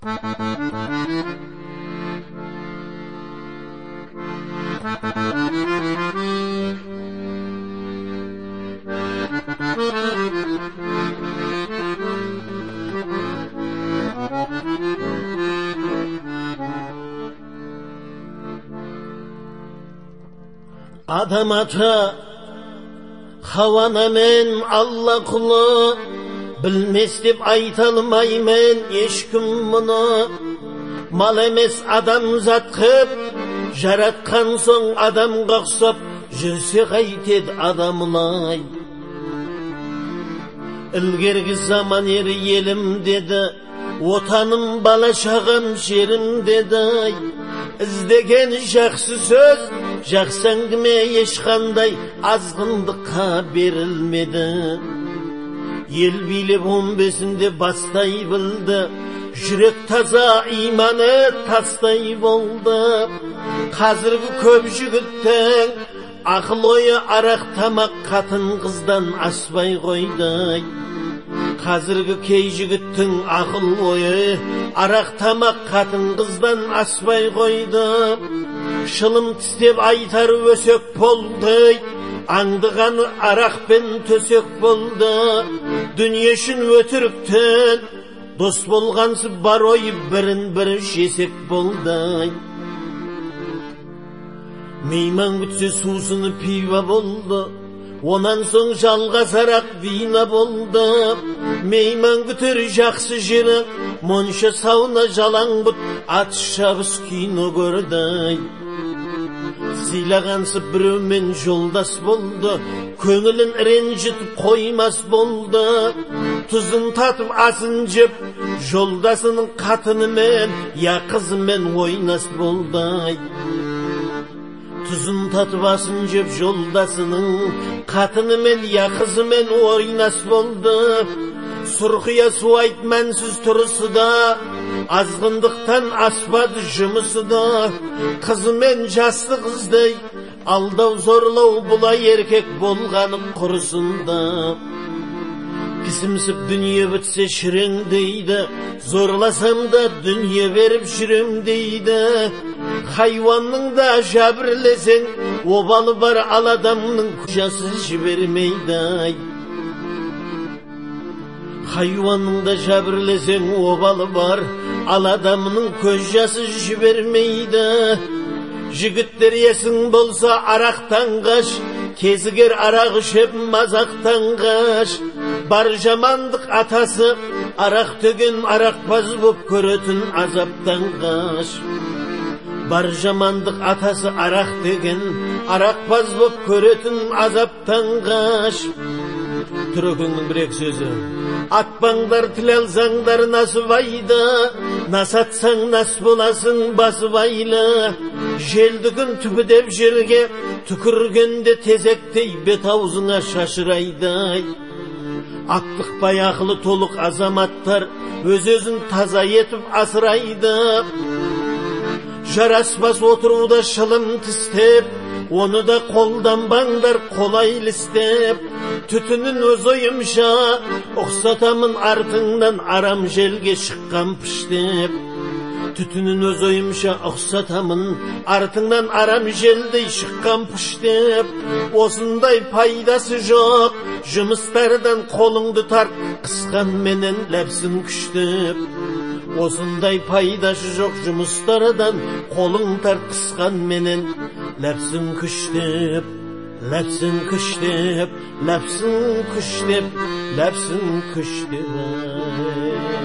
Адам ата Хаванамен Алла құлы, білмес деп айта алмаймын ешкім мұны. Мал емес адамзат қып, жаратқан соң адамға ұқсап, жүрсе қайтеді адамлай. Ілгергі заман ері елім деді, отаным бала шағам жерім деді. Іздеген жақсы сөз, жақсы әңгіме ешқандай азғындыққа берілмеді. Ел билеп 15-інде бастай білді, жүрек таза, иманы тастай болды. Қазіргі көп жігіттің ақыл ойы арақ тамақ қатын қыздан аспай қойды. Қазіргі кей жігіттің ақыл ойы арақ тамақ қатын қыздан аспай қойды. Шылым тістеп айтар өсек болды, аңдығаны арақпен төсек болды. Дүние үшін өтіріктен дос болғансып бар ойы бірін бірі жесек болды. Мейман күтсе сусыны пиво болды, онан соң жалғас арақ вина болды. Мейман күтер жақсы жері, монша сауна жалаң бұт, атыс шабыс кино көрді. Сыйлағансып біреумен жолдас болды, көңілін ренжітіп қоймас болды. Тұзын татып асын жеп, жолдасының қатынымен я қызымен ойнас болды. Тұзын татып асын жеп, жолдасының қатынымен я қызымен ойнас болды. Сұрқия суайт мәнсіз тұрысы да, азғындықтан аспады жұмысы да. Қызымен жасты қыздай, алдау зорлау бұлай еркек болғаны құрысында. Кісімсіп дүние бітсе шірең дейді, зорласам да дүние беріп жүрем дейді. Хайуанның да жәбірлесең, обалы бар ал адамның жасы жібермейді. Хайуанның да жәбірлесең, обалы бар ал адамның көз жасы жібермейді. Жігіттер есің болса арақтан қаш, кезігер арақ ішіп мазақтан қаш. Бар жамандық атасы арақ төген арақпаз боп көретін азаптан қаш. Бар жамандық атасы арақ деген арақпаз боп көретін азаптан қаш. Түркіңнің бір екі сөзі. Атпаңдар тіл алсаңдар насыбайды, нас атсаң нас боласың басыбайлы. Желді күн түбі деп жерге түкіргенде тезектей бет аузыңа шашырайды. Аптықпай ақылы толық азаматтар өз-өзін таза етіп асырайды. Жараспас отыруда шылым тістеп, оны да қолданбаңдар қолайлы істеп. Түтінін өз ойымша ұқсатамын артыңнан арам желге шыққан піштеп. Түтінін өз ойымша ұқсатамын артыңнан арам желдей шыққан піштеп. Осындай пайдасы жоқ жұмыстардан қолыңды тарт, қысқанменен ләпсін күштеп. Осындай пайдасы жоқ жұмыстардан қолың тарт, қысқанменен ләпсін күштеп. Ләпсін күштеп, ләпсін күштеп, ләпсін күштеп.